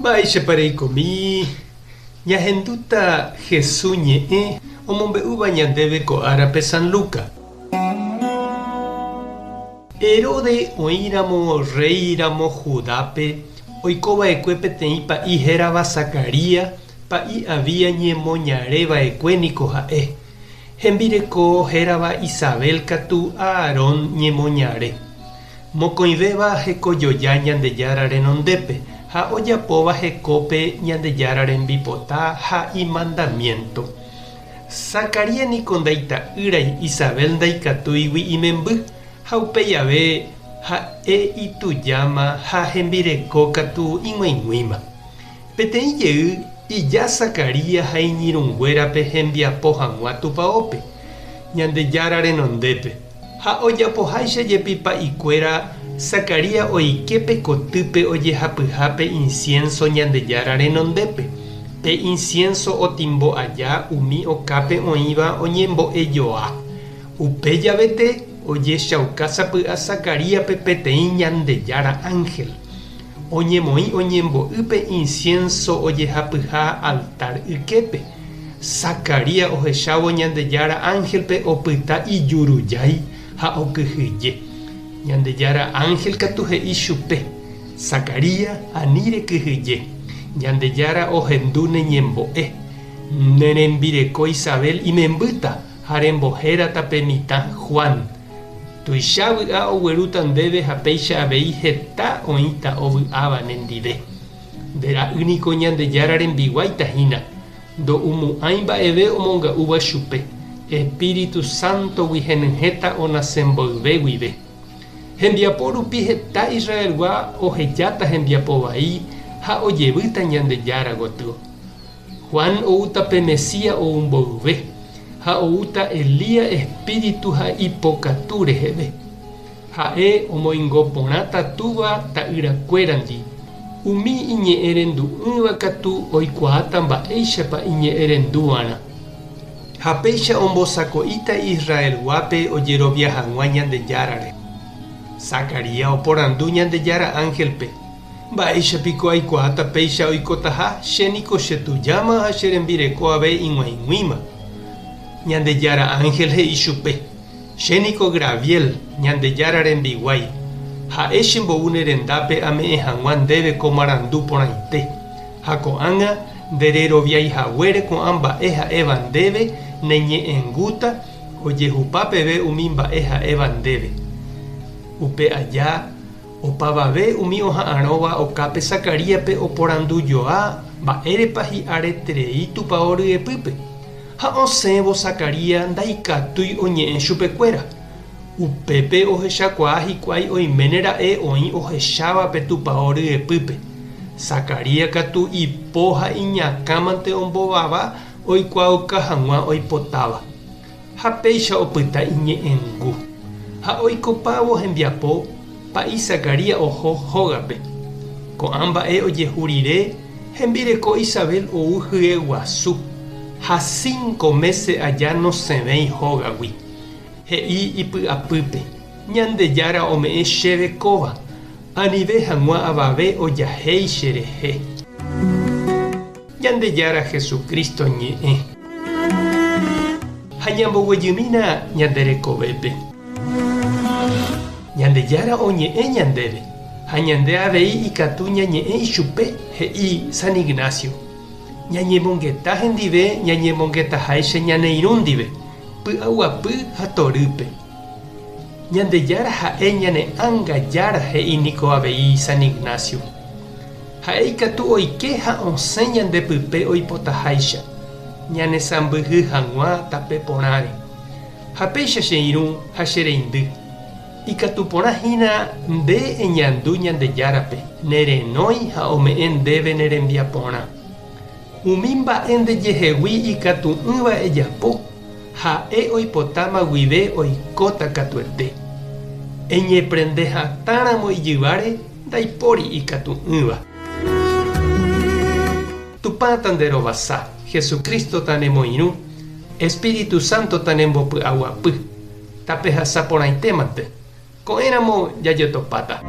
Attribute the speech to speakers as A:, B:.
A: Mba'éichapa reikomi ñahendúta Hesu ñe'ẽ omombe'úva ñandéve ko árape San Luca. Herodes oĩramo rréi ramo Judápe oiko va'ekue peteĩ pa'i hérava Zacarías, pa'i Abías ñemoñare va'ekue niko ha'e. Hembireko hérava Isabel katu Aarón ñemoñare. Mokõivéva hekojoja Ñandejára renondépe ha ojapóva hekópe Ñandejára rembipota ha imandamiénto. Zacarías niko ndaita'ýrai Isabel ndaikatúigui imemby, ha upéi ave ha'e itujáma ha hembireko katu ig̃uaig̃uíma. Peteĩ jey ija Zacarías ha iñirũnguérape hembiapo hag̃ua tupaópe, Ñandejára renondépe. Ha ojapoháicha jepi pa'ikuéra, Zacarías oike pe kotýpe ojehapyhápe insiénso Ñandejára renondépe. Pe insiénso otimbo aja umi okápe oĩva oñembo'ejoa. Upe javete ojechauka sapy'a Zacaríaspe peteĩ Ñandejára ánhel. Oñemoĩ oñembo'y pe insiénso ojehapyha altár yképe. Zacarías ohechávo Ñandejára ánhelpe opyta ijurujái ha okyhyje. Ñandejára ánhel katu he'i chupe, Zacarías, ani rekyhyje. Ñandejára ohendu ne ñembo'e. Ne rembireko Isabel imembýta ha rembohérata pe mitã Juan. Tuicha vy'a oguerúta ndéve ha péicha avei heta oĩta ovy'áva nendive. Nde ra'y niko Ñandejára rembiguáita hína, ndo'umo'ãi mba'eve omonga'úva chupe, Espíritu Sántogui henyhẽta onase mboyve guive. Hembiapo rupi heta Israelgua ohejáta hembiapo vai ha ojevýta Ñandejára gotyo. Juan oúta pe Mesías ou mboyve, ha oúta Elías espíritu ha ipokatu reheve. Ha'e omoingo porãta túva ta'yrakuérandi, umi iñe'ẽrendu'ỹva katu oikuaáta mba'éichapa iñe'ẽrenduva'erã. Ha péicha ombosako'íta Israelguápe ojerovia hag̃ua Ñandejárare. Zacarías oporandu Ñandejára ánhelpe, Mba'éicha piko aikuaáta péicha oikotaha, che niko chetujáma ha che rembireko ave ig̃uaig̃uíma. Ñandejára ánhel he'i chupe, Che niko Graviel, Ñandejára rembiguái, ha'e chembou ne rendápe ame'ẽ hag̃ua ndéve ko marandu porãite. Ha ko'ág̃a ndereroviái haguére ko'ã mba'e ha'éva ndéve neñe'ẽngúta ojehupa peve umi mba'e ha'éva ndéve. Upe aja, opavave umi oha'arõva okápe Zacaríaspe oporandujoa mba'érepa hi'areterei tupao ryepýpe. Ha osẽvo Zacarías ndaikatúi oñe'ẽ chupekuéra. Upépe ohechakuaa hikuái oiméne ra'e oĩ ohecháva pe tupao ryepýpe. Zacarías katu ipo ha iñakãmante ombovava oikuaauka hag̃ua oipotáva. Ha péicha opyta iñe'ẽngu. Ha oikopávo hembiapo, pa'i Zacarías oho hógape. Ko'ã mba'e ojehu rire, hembireko Isabel ou hyeguasu, ha cinco mése aja nosẽvéi hógagui. He'i ipy'apýpe, Ñandejára ome'ẽ chéve kóva, anive hag̃ua avave ojahéi cherehe. Ñandejára Jesucristo ñe'ẽ. Ha ñamboguejymína ñande rekovépe. Ñandejára oñe'ẽ ñandéve, ha ñande avei ikatu ñañe'ẽ ichupe, he'i San Ignacio. Ñañemongeta hendive ñañemongetaháicha ñane irũ ndive, py'aguapy ha torýpe. Ñandejára ha'e ñane ánga Jára he'i niko avei San Ignacio. Ha'e ikatu oike ha osẽ ñande pype oipotaháicha, ñanesãmbyhy hag̃ua tape porãre. Ha péicha che irũ ha che reindy, ikatu porã hína nde eñandu Ñandejárape ne renói ha ome'ẽ ndéve ne rembiaporã. Umi mba'e ndejehegui ikatu'ỹva ejapo, ha'e oipotáma guive oikóta katuete. Eñeprende hatãramo ijyváre ndaipóri ikatu'ỹva. Tupã tanderovasa, Jesucristo tanemoirũ, Espíritu Santo tanembopy'aguapy. Tapehasa porãitémante. Ko'ẽramo jajotopáta.